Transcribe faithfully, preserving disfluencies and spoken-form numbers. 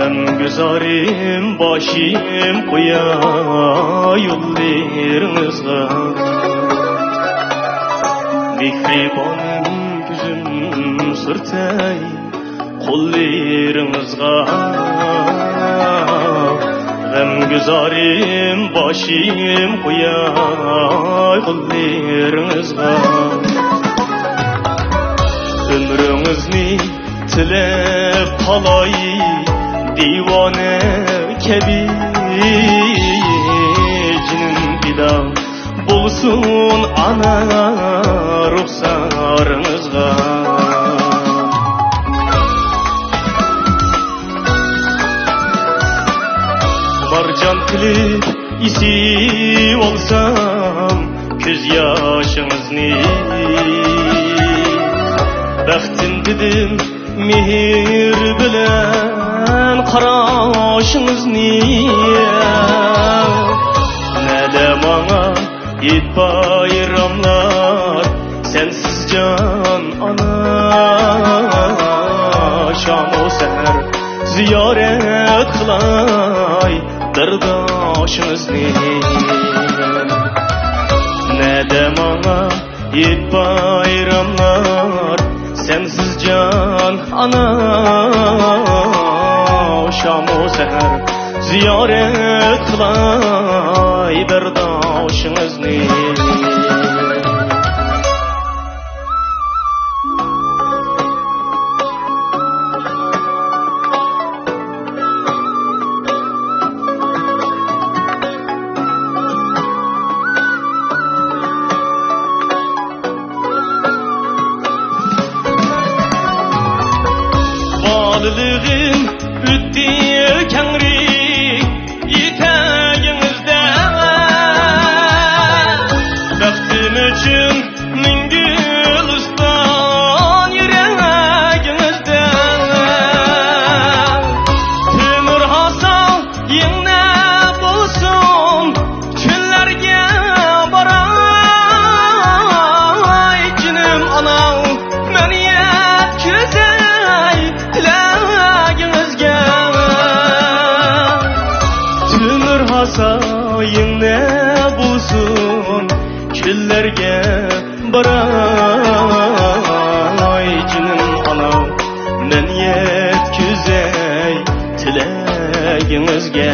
غەمگۈزارىم باشىم قوياي يوللىرىڭىزغا، مېھرىبانىم كۆزۈم سۈرتەي قوللىرىڭىزغا. غەمگۈزارىم باشىم قوياي قوللىرىڭىزغا. ئۆمرىڭىزنى تىلەپ قالاي دىۋانە كەبى، جېنىم پىدا بولسۇن ئانا رۇخسارىڭىزغا. مارجان قىلىپ ئېسىۋالسام كۆز ياشىڭىزنى، بەختىم دېدىم مېھىر بىلەن قاراشىڭىزنى. نەدە ماڭا ھېيت بايراملار سەنسىز جان ئانا. شامۇ سەھەر زىيارەت قىلاي بىرداشىڭىزنى. نەدە ماڭا ھېيت بايراملار سەنسىز جان ئانا. شامۇ سەھەر زىيارەت قىلاي بىرداشىڭىزنى. بالىلىقىم ئۆتتى كەڭرى ئېتەكىڭىزدە، بەختىم ئۈچۈن مىڭ گۈلىستان يۈرەكىڭىزدە. تۆمۈر ھاسا يىڭنە بولسۇن چۆللەرگە باراي، جېنىم ئاناڭ مەن يەتكۈزەي تىلەگىڭىزگە. تۆمۈر ھاسا يىڭنە بولسۇن چۆللەرگە باراي، جېنىم ئانام، مەن يەتكۈزەي تىلەگىڭىزگە.